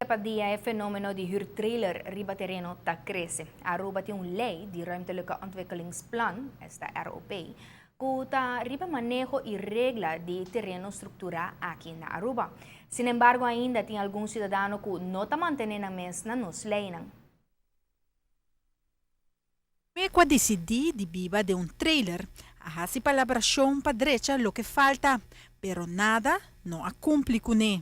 Dia pa dia e fenomeno di huur trailer riba tereno ta crece. Aruba tin un ley di Ruimtelijke Ontwikkelingsplan, esta ROP, cu ta riba maneho y regla di tereno structura aki na Aruba. Sin embargo ainda tin algun ciudadano cu no ta mantene nan mes na nos leynan. Promé ku a disidí di biba den un trailer, a hasi palabrashon pa drecha loke falta, pero nada no a kumpli kuné.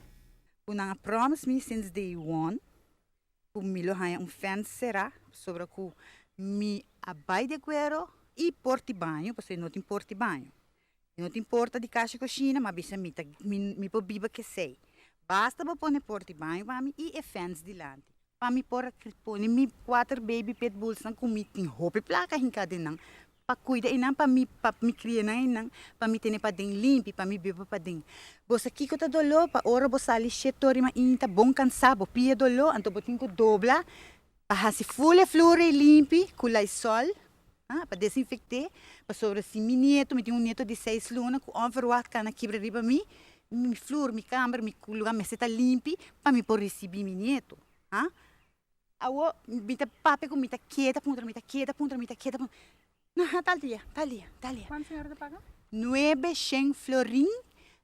Ku nan a promise mi since day one ku mi lo haña un fence será pasobra ku mi a bai di akuerdo i porta di baño pasobra no tin porta di baño. No tin porta di kasha kushina ma bisa mi ta mi por biba kesei. Basta bo pone porta di baño pa mi i e fence dilanti. Pa mi por a pone mi kuater baby pit bullsnan ku mi tin hopi plaka hinká den nan pa kuida einan pa mi pa mi kria nan einan pa mi tene paden limpi pa mi biba paden. Bo sa kiko ta doló pa ora bo sali shetor riba inta bon kansá bo pia doló anto bo tin ku dobla pa hasi ful e flur ei limpi ku lysol pa desinfekt'é pasobra si mi nieto mi tin un nieto di seis luna ku onverwacht kana kibra riba mi mi flur mi kamber mi luga mester ta limpi pa mi por risibí mi nieto ha awo mi ta papia ku mi ta keda puntra mi ta keda puntra mi ta keda puntra no tal dia tal dia tal dia. Kuantu señora ta paga? Nuebe shen florin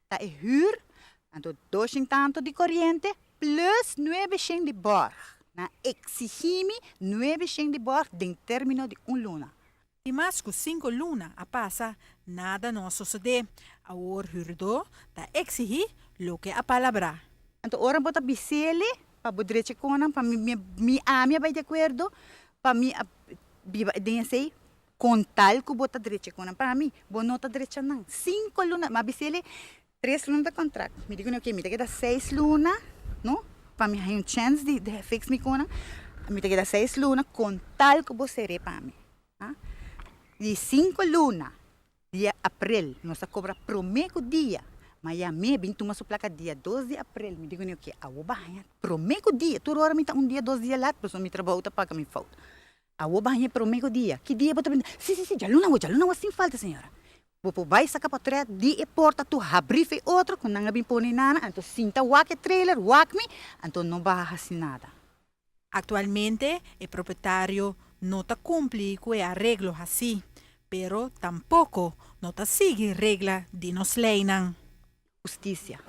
ta e hür anto dos shen tantu di koriente plus nuebe shen di bòrg nan eksigí mi nuebe shen di bòrg den término di un luna. Di mas ku sinku luna a pasa, nada no a sosodé. Awor hürdó ta eksigí loke a palabrá. Anto ora bo ta bis'ele pa bo drecha konan pa mi mi ami a bai di akuerdo pa mi a biba den esei kon tal ku bo ta drecha konan pa mi bo no ta drecha nan sinku luna mi a bis'ele tres luna ta kontrakt mi di kuné oke mi ta keda seis luna no pa mi haña un chèns di fix mi konan mi ta keda seis luna kon tal ku bo ser'é pa mi a di sinku luna Dia aprel nos a kobra prome ku dia, ma ya mi a bin tuma su plaka dia dos di aprel. Mi di kuné oke, awo baña prome ku dia, tur ora mi ta un dia dos dia lat pasobra mi trabou ta paga mi fout. Awo baña prome ku dia, ki dia bo ta bin? Si si si djaluna awo djaluna awo sin falta señora. Bo por bai saka potret di e porta tur habri fe otro ku nan a bin pone nana, anto sinta wak e trailer wak mi, anto no baha hasi nada. Aktualmente e propietario no ta kumpli ku e areglo hasí, pero tampoko no ta sigui regla di nos leinan. Hustisia.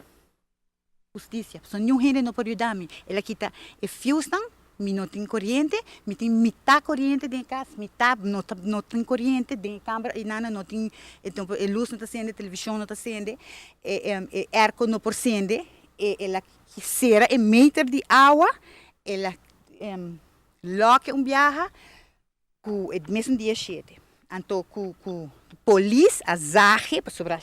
Hustisia. Pasobra niun hende no por yuda mi. El a kita e fiusnan, mi no tin koriente, mi tin mitá koriente den e kas, mitá no ta no tin koriente den e kamber ei nana no tin e lus no ta sende, televishon no ta sende, e e airco no por sende, e el a Sera e meter di awa, el a lock e un biaha ku e mesun dia shete. Anto ku ku polis a zag e pasobra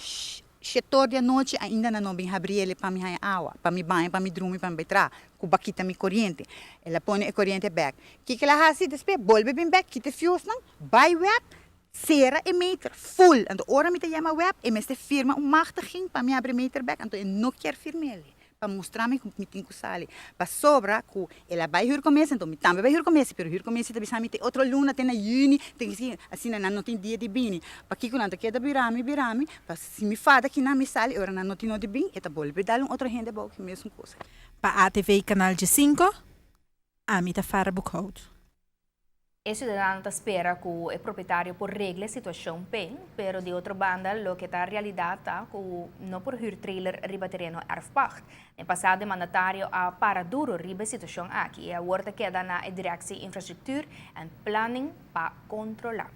shetor di anochi ainda nan no bin habri el pa mi haña awa, pa mi baña, pa mi drumi, pa mi bai traha, ku bo a kita mi koriente. El a pone e koriente bek. Kiko el a hasi despues? Bolbe bin bek, kita e fiusnan, bai web, Sera e meter full. Anto ora mi ta yama web e mester firma un machtiging pa mi abri meter bek anto e no kier firm'el pa mustra mi ku mi tin ku sali pasobra ku el a bai huurcommissie anto mi tambe bai huurcommissie pero huurcommissie ta bisa mi te otro luna te na juni te ki asina nan no tin dia di bini pakiko nan ta keda bira mi bira mi pa si mi fada kinan mi sali ora nan no tin no di bin e ta bolbe dal un otro hende abou ki mesun kos. Pa ATV Canal Djesinko, ami ta Farah Boekhout. E siudadano ta spera ku e propietario por regla e situashon p'e, pero di otro banda loke ta realidat ta ku no por hür trailer riba tereno erfpacht. Den pasado e mandatario a para duro riba e situashon aki i awor ta keda na e Directie Infrastructuur en Planning pa kontrolá.